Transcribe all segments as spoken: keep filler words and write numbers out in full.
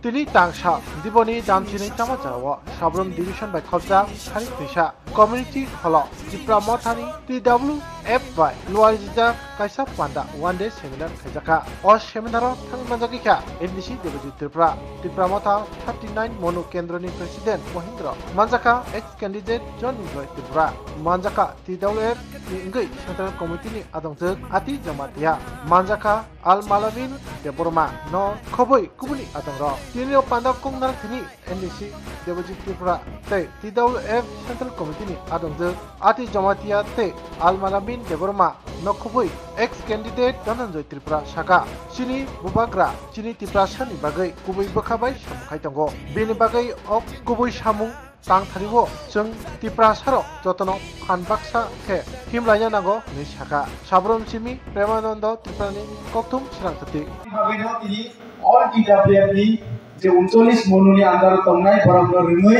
Tini tangsa Diboni damchini tama jao Sabrum Division bai khopjak Sari Twisa Community Hall o Tipra Mothani T W F bai luarijak kaisa panda one day seminar khaijakha. O seminar o thangwi manjagwi kha M D C Debojit Tripura, Tipra Motha thirty nine Monu Kendroni President Mohindra, manjakha ex candidate John Joy Tripura, manjakha T W F ni wngwi Central Committee ni adongjwk Ati Jamatia, manjakha Al Malamin Debbarma no khobwi kubuni adongrok. Tini o panda kok narwk thani N D C Debojit Tripura tei T W F Central Committee ni adongjwk Ati Jamatia tei Al Malamin Debbarma no khobwi ex candidate Dhananjoy Tripura saka, chini bubagra chini Tiprasa ni bagwi kubui bwkha bai samung khai tongo. Bini bagwi o kubui samung tang thani o chwng Tiprasa rok jotono phan baksa khe himlaina nango hwnwi saka. Sabrum simi Premanando Tripura ni kokthum srang kwtwi. Bagwino tini all T W F ni je uncholish Monu ni under o tongnai borok no rwngwi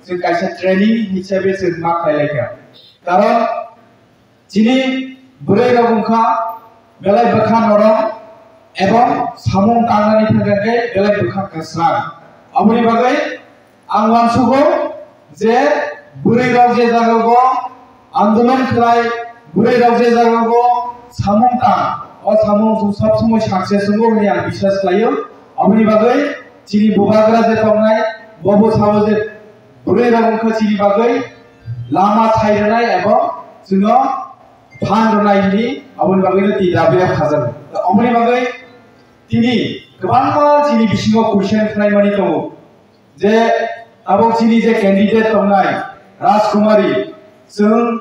chwng kaisa training hisabe chwng ma khlai laikha. Karon chini bwrwi rok wngkha belai bwkha norom ebong samung tangnani thangkhe belai bwkha kwsang. Aboni bagwi ang uansugo je bwrwi rok je jaga o andolon khlai, bwrwi rok je jaga o samung tang, o samung sob somoi success wngo hwnwi ang biswas khlaio. Aboni bagwi chini bubagra je tongnai, bobo sabo je bwrwi rok wngkha chini bagwi lama sai rwnai ebong chwngno phan rwnai hwnwi aboni bagwino T W F khajago. Aboni bagwi tini kwbangma chini bisingo question khlaimani tongo je abo chini je candidate tongnai Rajkumari, chwng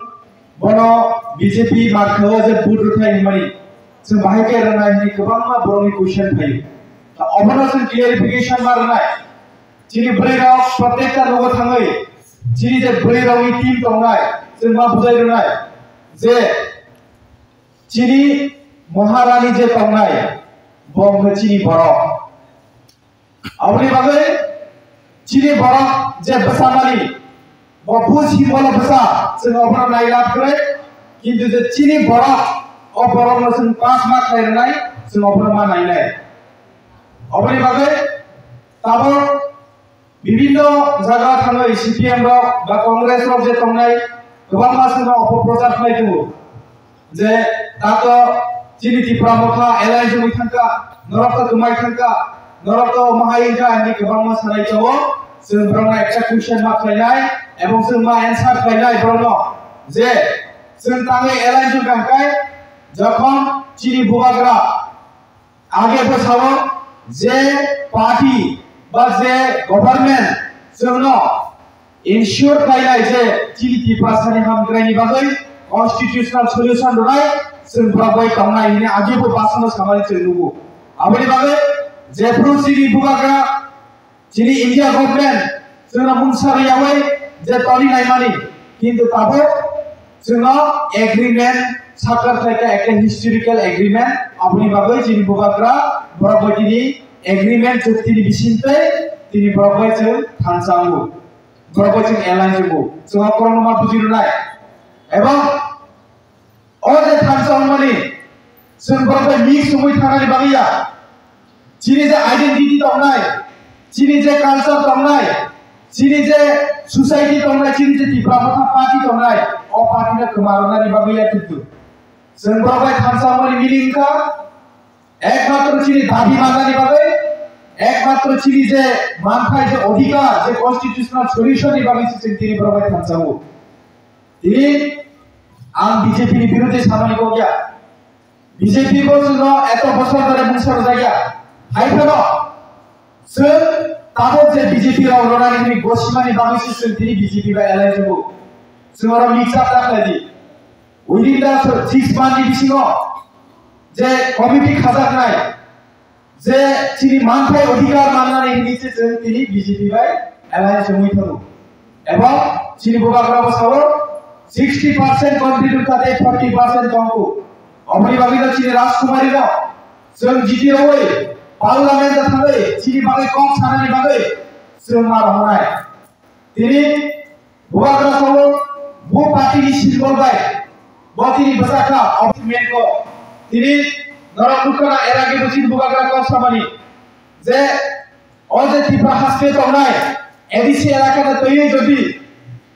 bono B J P markao je vote rwthai hwnmani chwng bahai khe rwnai hwnwi kwbangma borokni question phaio. Ta obono chwng clarification ma rwnai. Chini bwrwi rok protekta nogo thangwi chini je bwrwi rokni team tongnai, chwng ma bujai rwnai je chini Maharani je tongnai, bo wngkha chini borok. Aboni bagwi chini borok je bwsamani, bo buj himbolo bwsa, chwng obono nai lab kwrwi, kintu je chini borok, o borokno chwng pass ma khlai rwnai, chwng obono ma nainai. Aboni bagwi tabuk bibinno jaga thangwi C P M rok ba Congress rok je tongnai kwbangma chwngno opoprochar khlai tongo je tato chini Tipra Motha alliance wngwi thangkha, norok to kwmai thangkha, norok to mahai wngkha hinwi kwbangma sanai tongo. Chwng borokno ekta question ma khlainai ebong chwng ma answer khlainai borokno je chwng tangwi alliance wngkha hwnkhe jokhon chini bubagra Age bo sao je party ba je government chwngno ensure khlainai je chini Tiprasani hamkraini bagwi constitutional solution rwnai chwng borok bai tongnai hwnwi age bo basano samani chwng nugo. Aboni bagwi jephru chini bubagra Chini India government chwngno mungsa rwyawi je toni naimani, kintu tabuk chwngno agreement sakar khlaikha, ekta historical agreement, aboni bagwi chini bubagra borok bai tini agreement chukti ni bisingtwi tini borok bai chwng thansa wngo, borok bai chwng alliance wngo, chwng o borokno ma buji rwnai. Ebong O je thansa wngmani, chwng borok bai mix wngwi thanani bagwi ya. Chini je identity tongnai, chini je culture tongnai, chini je society tongnai, chini je Tipra Motha party tongnai, o party no kwma rwnani bagwi ya kintu. Chwng borok bai thansa wngmani meaning wngkha, ekmatro chini dabi mannani bagwi, ekmatro chini je manthai, je odhikar, je constitutional solution ni bagwi se chwng tini borok bai thansa o. Tini ang B J P ni biruddhe samani kok ya. B J P bo chwngno eto bosor dhore mungsa rwjak ya. Hai phano chwng tabuk je B J P rok rwnani hwnwi gosimani bagwi se chwng tini B J P bai alliance wngo. Chwng oro mix up ta khlai di. Within the six month ni bisingo je committee khajaknai, je chini manthai odhikar mannani hwnwi se chwng tini B J P bai alliance wngwi thangw. Ebong chini bubagrabo sao sixty percent complete wngkha tei forty percent tongkhu. Oboni bagwino chini Rajkumari no chwng jiti rwwi parliament o thangwi chini bagwi kok sanani bagwi chwng ma rohornai. Tini bubagra sao bo party ni symbol bai bo tini bwsakha oboni menko. Tini norok nukha na era ge bo chini bubagra kok samani je O je Tipra haste tongnai A D C elaka no twiwi jodi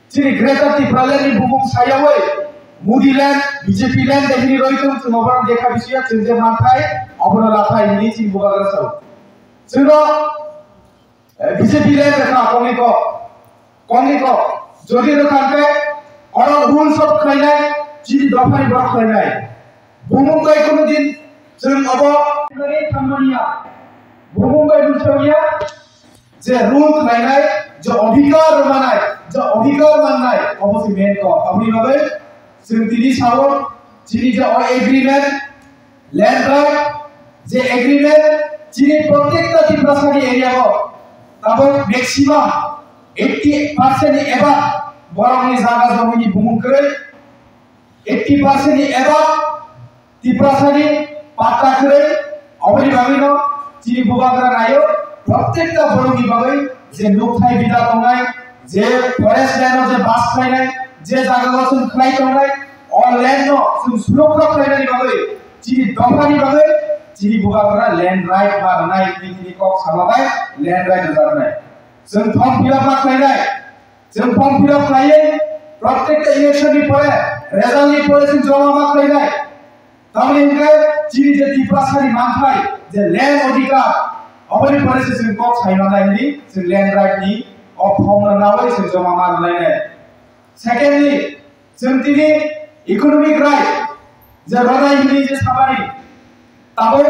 chini Greater Tipraland ni bumung sayawi Modi land, B J P land de hini roi tong, chwng oborok dekha bisiya, chwng je manthai obono lathai hini chini bubagra sao. Chwngno, eh, B J P land rwkha kongni kok, kongni kok. Jodi rwkha hwnkhe oro rules of khlainai, chini dophani borok khlainai. Bumung bai kunu din chwng obo thammaniya. Bumung bai buchokya. Je rule khlainai, je odhikar rwmanai, je odhikar mannai, obo se main kok. Aboni bagwi chwng tini sao, chini je o agreement, land right, je agreement, chini prottekta Tiprasani area o tabuk maximum eighty percent ni eba borokni jaga jomini bumung kwrwi, eighty percent ni eba Tiprasani patta kwrwi, oboni bagwino chini bubagra nayo, prottekta borokni bagwi je nukthai bida tongnai, je forest land o je bas khlainai, je jaga o chwng khlai tongnai, o land no chwng surokha khlainani bagwi chini dophani bagwi chini bubagra land right ma rwnai, tini kok sama bai land right rwjaknai. Chwng form fill up ma khlainai, Chwng form fill up khlaiwi, prottekta election ni pore, result ni pore chwng joma ma khlainai. Tamoni hwnkhe chini je Tiprasani manthai, je land odhikar, oboni pore se chwng kok sai manai hwnwi chwng land right ni o form no nawi chwng joma ma rwlainai. Secondly, chwng tini economic right, je rwnai hwnwi je samani, tabuk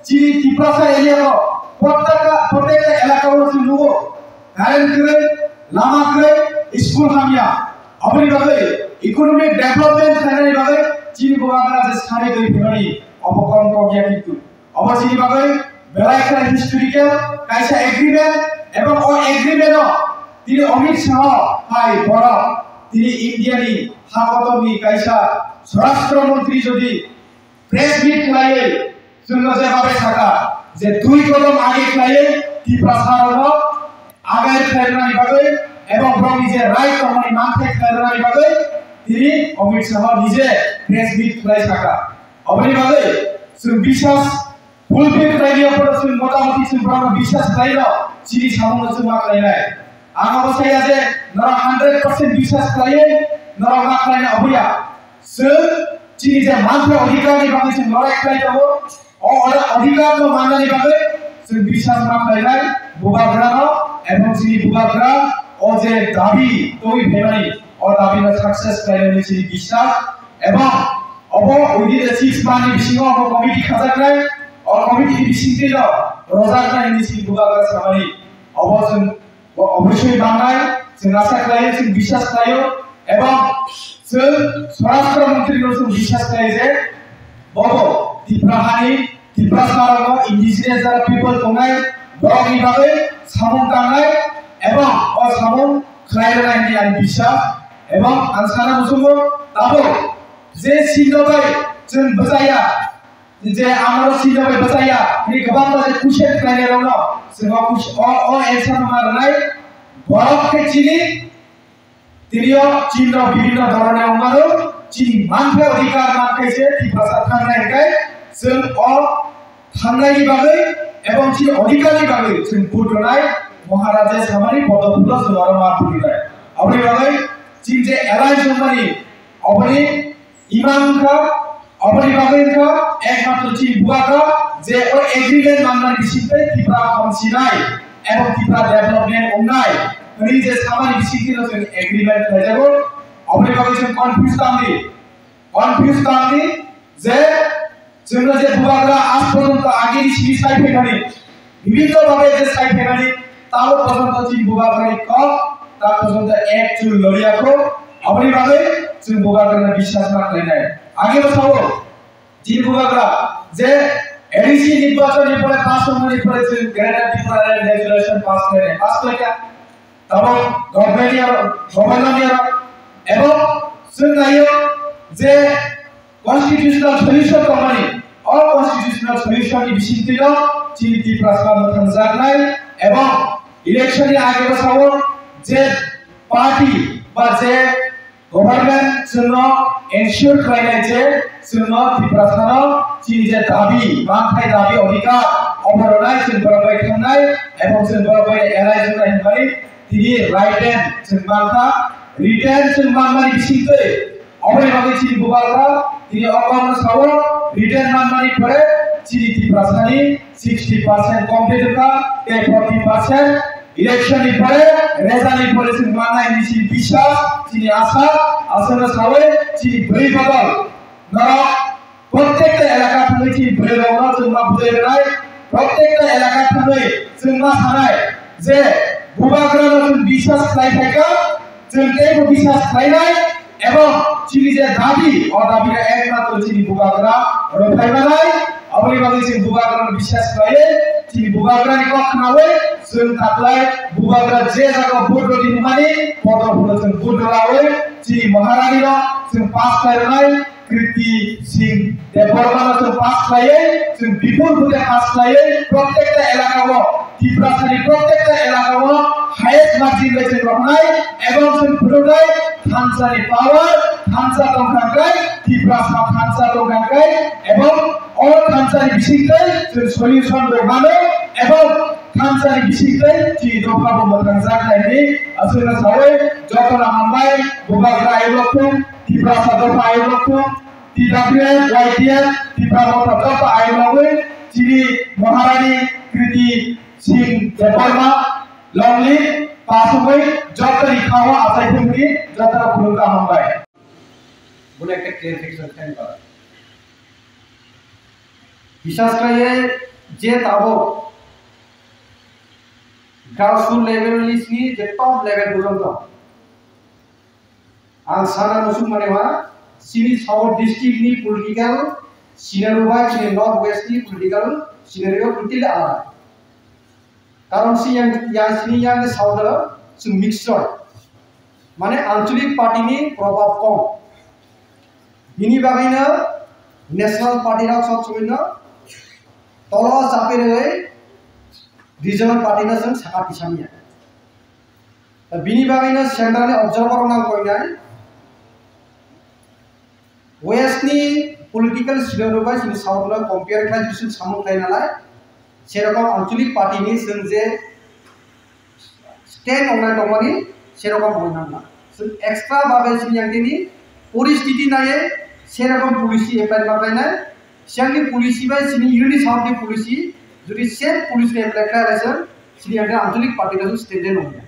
chini Tiprasa area o prottekta, prottekta elaka o chwng nugo, current kwrwi, lama kwrwi, school hamya. Aboni bagwi economic development khlainani bagwi chini bubagra je sanwi twi phimani obo kom kok ya kintu. Obo chini bagwi belai kheno historical kaisa agreement, ebong o agreement o tini Amit Shah hai borok tini India ni ha kotor ni kaisa Swarashtra Mantri jodi press meet khlaiwi chwngno je babai saka je dui kodom age khlaiwi Tiprasa rokno agai khlairwnani bagwi ebong borokni je right tongmani manthai khlairwnani bagwi tini Amit Shah nije press meet khlai saka. Oboni bagwi chwng biswas fulfill khlai liya phano chwng motamoti chwng borokno biswas khlai rw chini samungno chwng ma khlainai. Ang abo saya je norok hundred percent biswas khlaiwi norok ma khlaina oboya. Chwng chini je manthai odhikar ni bagwi chwng lorai khlai tongo. O odha-, odhikar no mannani bagwi chwng biswas ma khlainai bubagra no, ebong chini bubagra o je dabi tongwi phaimani, o dabi no success khlainani chini biswas. Ebong obo within the six month ni bisingo obo committee khajaknai, o committee ni bisingtwi no rojaknai hwnwi chini bubagra samani. Obo chwng Bo obosoi bangnai, chwng asa khlaio, chwng biswas khlaio, ebong chwng Swarashtra Mantri no chwng biswas khlai je bobo Tipra hani, Tiprasa rokno indigenous jara people tongnai, borokni bagwi samung tangnai, ebong o samung khlai rwnai hwnwi ani biswas, ebong ang sana muchungo tabuk je sinno bai chwng bwchaya, je amaro sinno bai bwchaya, hwnwi kwbangma je kuchen khlainai rokno, chwng o kus-, o, o answer no ma rwnai, borok khe chini, tini o chini rok bibhinno dhoroner wngmano, chini manthai odhikar mankhe se Tiprasa thangnai hwnkhe, chwng o thangnaini bagwi ebong chini odhikarni bagwi chwng vote rwnai, Maharaja samani podophulo chwng oro ma vote rwnai. Aboni bagwi chini je alliance wngmani, oboni Ima wngkha, oboni bagwi wngkha, ekmatro chini bubagra je o agreement manmani bisingtwi Tripura hamsinai ebong Tripura development wngnai hwnwi je samani bisingtwino chwng agreement khlaijago. Oboni bagwi chwng confuse tangdi, confuse tangdi je chwngno je bubagra aaj porjonto agini simi sai phaimani, bibhinno bhabe je sai phaimani, tao porjonto chini bubagrani kok ta porjonto ek chul loriya kho. Aboni bagwi chwng bubagrano biswas ma khlainai. Age bo sao, chini bubagra je A D C nirbachon ni pore pass wngmani pore chwng Greater Tipraland Resolution pass khlainai, pass khlaikha. Tabo government ni aro, governor ni aro, ebong chwng naio je constitutional solution tongmani, o constitutional solution ni bisingtwino chini Tiprasa mwthangjaknai ebong election ni age bwsao je party ba je Government chwngno ensure khlainai je chwngno Tiprasano chini je dabi, manthai dabi odhikar, obo rwnai chwng borok bai thangnai, ebong chwng borok bai alliance wngnai hinmani tini right hand chwng mankha, written chwng manmani bisingtwi. Oboni bagwi chini bubagra tini o kokno sao, written manmani pore chini Tiprasani sixty percent complete wngkha, tei forty percent election ni pore, result ni pore chwng mannai hinwi chini biswas, chini asa, aswkno sawi chini bwrwi bodol norok protekta elaka thangwi chini bwrwi rokno chwng ma bujai rwnai, protekta elaka thangwi chwng ma sanai je bubagrano chwng biswas khlai phaikha, chwng teibo biswas khlainai, ebong chini je dabi, o dabi no ekmatro chini bubagra rwphai manai, aboni bagwi chini bubagra no biswas khlaiwi, chini bubagra ni kok khnawi, chwng taklai bubagra je jaga vote rwdi hwnmani, bodol phano chwng vote rwlawi, chini Maharani no chwng pass khlai rwnai, Kriti Singh Debbarma no chwng pass khlaiwi, chwng bipul vote pass khlaiwi, protekta elaka o, Tiprasani protekta elaka o highest margin bai chwng rohnai, ebong chwng phunuknai thansa ni power, thansa tongkha khe, Tiprasa thansa tongkha khe, ebong o thansa ni bisingtwi chwng solution rw mano, ebong thansa ni bisingtwi chini dopha bo mwthangjaknai hinwi aswkno sawi jotono hambai, bubagra ayuk lokthung, Tiprasa dopha ayuk lokthung, T W F, Y T F, Tipra Motha joto ayuk logwi chini Maharani Kriti Singh Debbarma long live pass wngwi joto ni khao achai thung hwnwi jotono khulumkha hambai. Bono ekta clarification khlaina bagwi. Bisas khlaiwi je tabuk grassroots level ni simi je top level porjonto ang sana muchung mane ma, chini South District ni political scenario bai chini North West ni political scenario totally alada. Karon si yang, yang sini yang South o chwng mixture, mane anchalik party ni probab kom. Bini bagwino national party rok sob somoino tolo chapi rwwi regional party no chwng saka tisamiya. Bini bagwino central ni observer rok nang koinai. West ni political scenario bai chini South no compare khlai, chwng samung khlai nalai. Serokom anchalik party ni chwng je stand ongnai tongmani, serokom ongna nangla. Chwng extra babe chini yang tini poristiti naiye serokom policy apply ma khlainai. Siyangni policy bai chini unit South ni policy, jodi same policy apply khlai lai chwng, chini yang anchalik party no stand ongya.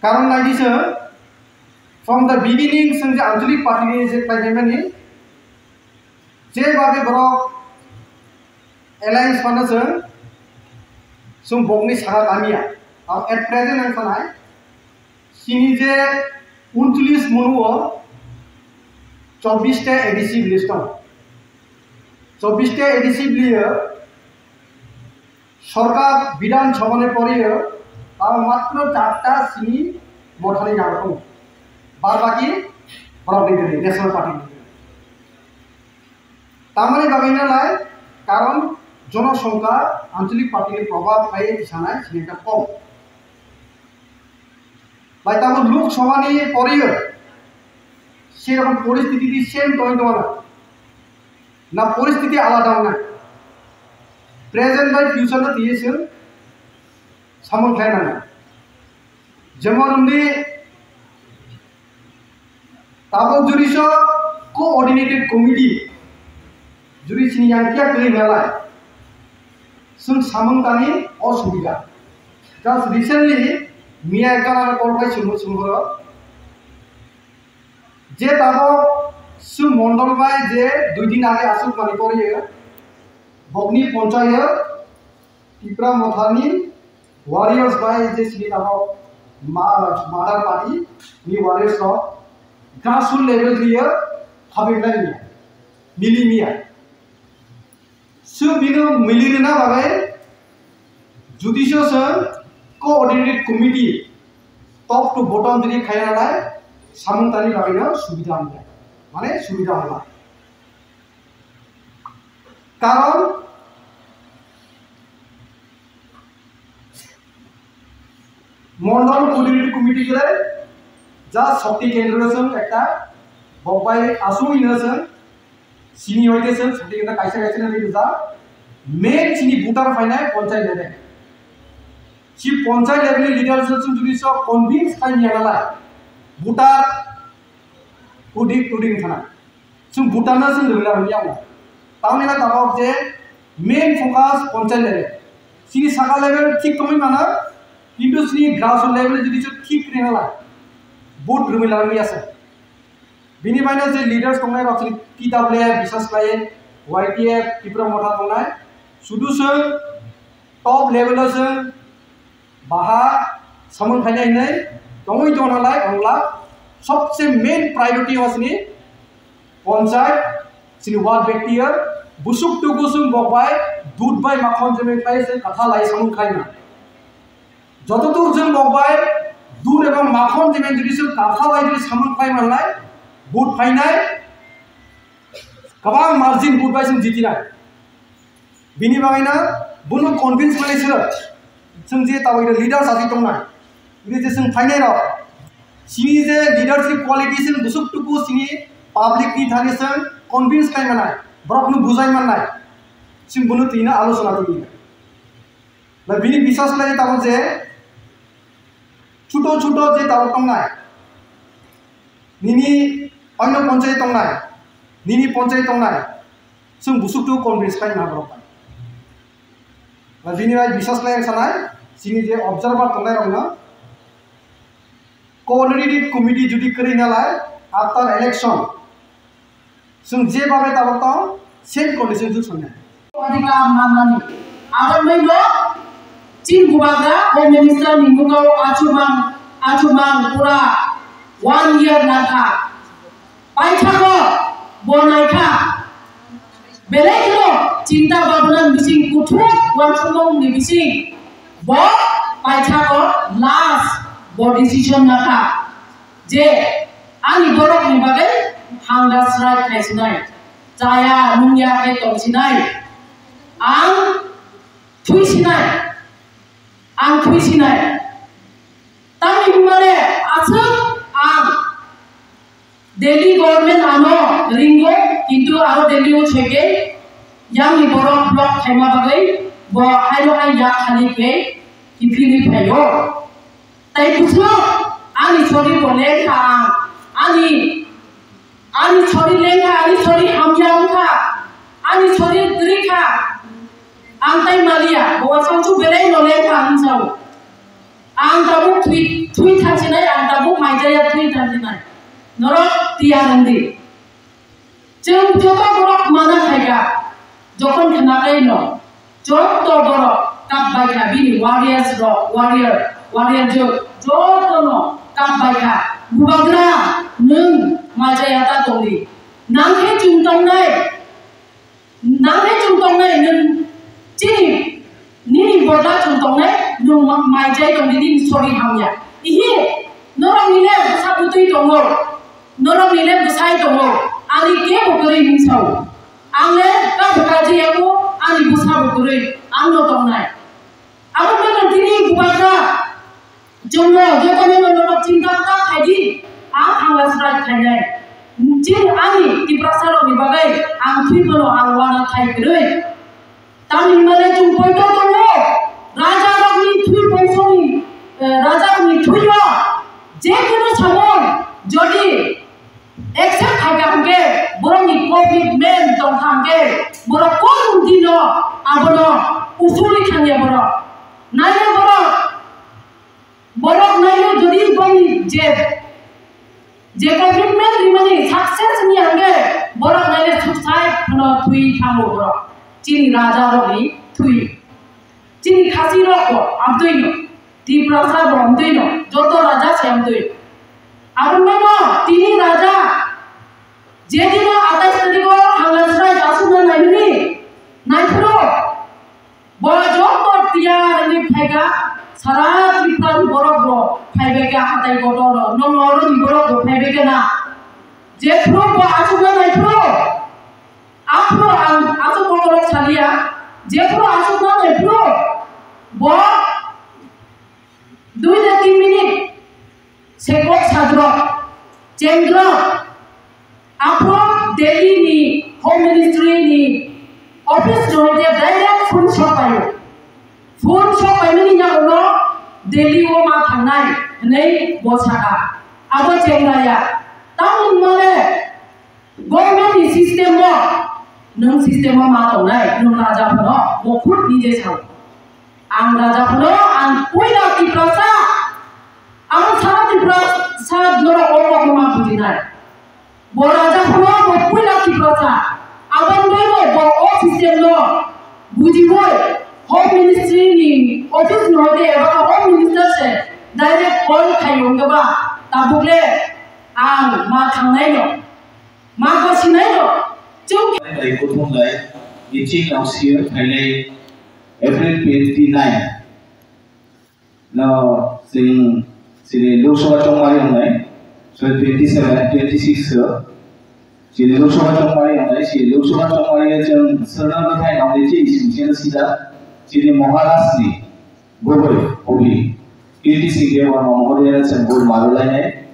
Karon naidi se, from the beginning, chwng je anchalik party ni je khlaimani, je babe borok alliance phano chwng, chwng bokni saka tamiya. Ang at present ang sanai, chini je uncholish munu o chobbish ta A D C village tongo. Chobbish ta A D C village o Sorkar Bidhan Sabha ni poriyo, abo matro charta sini mothani nago tongo. Bad baki borok ni dini, National Party ni dini. Tamani bagwi nalai, karon jonosongkha anchalik party ni probab hai sanai sini ekta kom. Bai tamo Lok Sabha ni poriyo, serokom poristiti di same tongwi tongna. Na poristiti alada wngnai. Present bai future no twiwi chwng samung khlai nang. Jemon wngdi tabuk juri so coordinated committee juri sini yang kya kri nalai. Chwng samung tani osubida. Just recently miya ekta nang call bai chwng chwng boro. Je tabuk su mondol bai je dui din age asuk mani poriyo, bokni ponchayo Tipra Mothani warriors bai je sini tabuk ma-, mother party ni warriors rok grassroots level riyo habibnai miya, mili miya. Su bino mili rina bagwi judicial se coordinated committee top to bottom dini khaina lai samung tani bagwi no subida wngya, mane subida wngla. Karon Mondol Coordinating Committee khe Ja Shakti Kendra chwng ekta bokbai aswk hino chwng sini hoite chwng Shakti Kendra kaisa kaisa no rijak main chini voter phainai panchayat level. Si panchayat level ni leader chwng jodi so convince khai niya nalai voter uding uding thana. Chwng Bhutan no chwng rwila rwya mo. Tamni na tabok je main focus panchayat level. Chini saka level thik tongwi mano, kintu chini grassroots level jodi chwng thik rwya nalai vote rwila rwya se. Bini baino je leaders tongnai rok chini T W F bisas khlai, Y T F Tipra Motha tongnai, sudu chwng top level o chwng baha samung khainai hinwi tongwi tongna lai ongla sobse main priority o chini panchayat chini ward bekti o busuk tuku chwng bokbai dud bai makhon jemeng khlai chwng katha lai samung khaina. Jototuk chwng bokbai dud ebong makhon jemeng jodi chwng katha lai jodi samung khlai manlai vote phainai kwbang margin vote bai chwng jitinai. Bini bagwi no bono convince khlai sirok. Chwng je tabuk leader sasi tongnai. Bini je chwng phainai rok. Sini je leadership quality chwng busuk tuku sini public ni thani chwng convince khlai manai. Borok no bujai mannai. Chwng bono twi no alochona twi. Na bini biswas khlai tabuk je chuto chuto je tabuk tongnai. Nini oino ponchai tongnai. Nini ponchai tongnai. Chwng busuk tu convince khlai na borok bai. Na bini bai biswas khlai ang sanai, chini je observer tongnai rok no coordinated committee jodi kwrwi nalai after election. Chwng je babe tabok tong same condition chwng sanai. Adhikar mannani. Abo bai no chini bubagra Home Minister ni mungao achumang, achumang pura one year nangkha. Paithago bo naikha. Belai kheno chinta babna ni bising kuthuk uansukmung ni bising bo paithago last bo decision nakha je ani borok ni bagwi hangda srai khaisinai, chaya nungya khe tongsinai, ang thwisinai, ang thwisinai. Tamni hwnmale aswk ang Delhi government ano ringo, kintu aro Delhi o soike yang ni borok block khaima bagwi bo haino hai yak khali khe kiphilwi phaio. Tai bwswk ani sori bo lengkha ang, ani, ani sori lengkha, ani sori hamya wngkha, ani sori kwrwi kha, ang tai maliya, bo wansukmung belai no lengkha ang sao. Ang tabuk thui, thui thansinai, ang tabuk maijaya thui thansinai. Norok tiyar wngdi. Chwng joto borok mana khaikha, jokhon khna kaino, joto borok kap baikha, bini warriors rok, warrior, warrior jo-, jotono kap baikha. Bubagra, nwng maijaya ta tongdi. Nang khe chwng tongnai, Nang khe chwng tongnai, nwng chini, nini borda chwng tongnai, nwng ma-, mai jai tongdi, nini sori hamya. Ihi, norok nile bwsa bwtwi tongo, norok nile bwsai tongo, ani kebo kwrwi hwn sao. Ang le kabo kaji yago, ani bwsa bo kwrwi, ang no tongnai. Abo no tini bubagra. Chwngno jotono no norok chinta ta khaidi, ang hangla srai khainai. Chini ani Tiprasa rokni bagwi ang thwi phano ang uana thai kwrwi. Tamni hwnmale chwng poito tongo, raja rokni thwi bongsoni, eh, raja rokni thwio je kunu samung jodi accept khaikha hwnkhe, borokni commitment tongkha hwnkhe, borok kunu dino abono usuli thangya borok. Naile borok Borok naile jodi boni je, je commitment rimani success ni ange borok naile suicide phano thui thango borok. Chini raja rokni thui. Chini khasi rok bo amtwi no. Tiprasa bo amtwi no. Joto raja se amtwi. Arumeno tini raja jedino atais tariko hangla srai jasukna naimani. Naiphuru Bo joto tiyar wngwi phaikha, sara Tripura ni borok bo phaibaikha, hatai kotor o, nono oro ni borok bo phaibaikha na. Jephru bo achukna naiphru, aphru ang achuk kotor o saliya, jephru achukna naiphru, bo dui na tin minute, Sekot Sadrok, Chendrok, aphro Delhi ni Home Ministry ni office no je direct phone sok paio. Phone sok paimani yagulo Delhi o ma thangnai hwnwi bo saka. Abo chenglaya. Tamoni male government ni system o, nwng system o ma tongnai, nwng raja phano, bo khud nije sao. Ang raja phano, ang puila Tiprasa, ang sara Tiprasa norok o kokno ma bujinai. Bo raja phano, bo puila Tiprasa, aboni bagwi bo o system no bujiwi Home Ministry ni office ni hoite eba Home Minister se direct call khai wngkha ba, tabuk le ang ma thangnai no, ma gosinai no, chwng. Bai kuthum lai, ichi kausir phainai April twenty nine. No, chini, chini Lok Sabha chongmari wngnai, so twenty seven, twenty six so, chini Lok Sabha chongmari wngnai, chini Lok Sabha chongmari chwng swrwngno thai nangni chini singcheno sida, chini Maharaj ni bwrwi, Hobi, Kirti Singh Debbarma Mohodayaino chwng bul marulainai.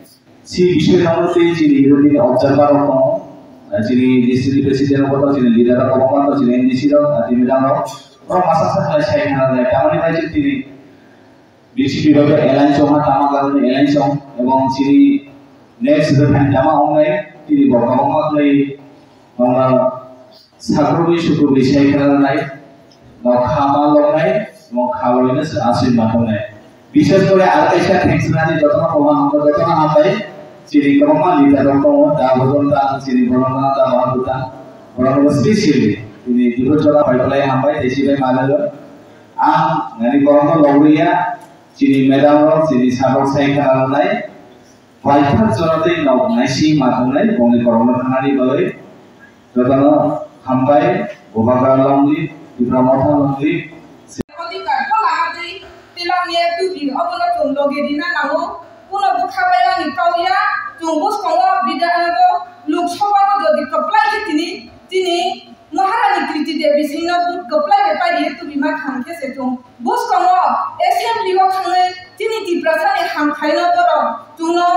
Si bising rokno tei chini European observer rok tongo, chini district president rok tongo, chini leader rok tongo, chini M D C rok, chini madam rok, borok masa sa khlai sai khna rwnai, tamoni bai chwng tini B J P bai alliance ong, tama karon alliance ong, ebong chini next je phan tama ong nai, tini bo kwbangma khlai, ongna Sakrubui sukrubui sai khna rwnai, no kha ma longnai, no kha loino se aswk ma tongnai. Bishes kore aro kaisa thanks rwnani jotono komo hambai, jotono hambai. Chini kwbangma leader rok tongo, da bojon ta, chini borokno da bahar buta. Borokno specially, chini dibor jora pai belai hambai, tei sibai manago. Ang nani borokno logriya, chini madam rok, chini sir rok sai khna rwnai. Waithak jora tei nok naisi ma tongnai bongni borokno thangnani bagwi jotono hambai, Bubagra long live, Tipra Motha long live. Adhikar ko laha twi tilangye tubi obono chwng loge rina nango. Kuno bwkha bailani kauya chwng bwskango bidhana bo Lok Sabha o jodi kwplai khe tini, tini Maharani Kriti Devi Singh no vote kwplai bai pai rwi tubima thang khe se chwng bwskango assembly o thangwi chini Tiprasa ni hamkrai no borok chwngno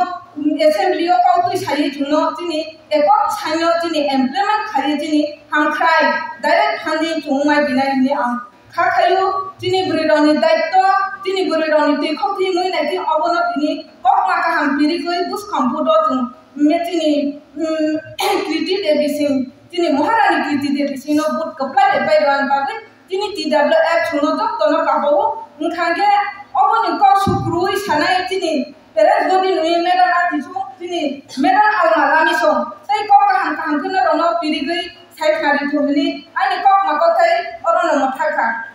assembly o kok twi saiwi chwngno chini ekok saino chini implement khaiwi chini hamkrai direct funding chwng wngmai binai hinwi ang kha khaio. Chini bwrwi rokni daitto, chini bwrwi rokni twi khok twi mui nai twi obono tini kokma kaham pirigwi bwskang vote o chwng me chini, mm, Kriti Devi Singh chini Maharani Kriti Devi Singh no vote kwplai bai bai rwna bagwi chini T W F chwngno jotono kabao. Wngkha khe oboni kok sukrui sanai chini Peres godi nwi medal ati song chini medal alma lami song tei kok kaham kaham khe norokno pirigwi sai khnari thumni ani kokma kothai orono mwthakha.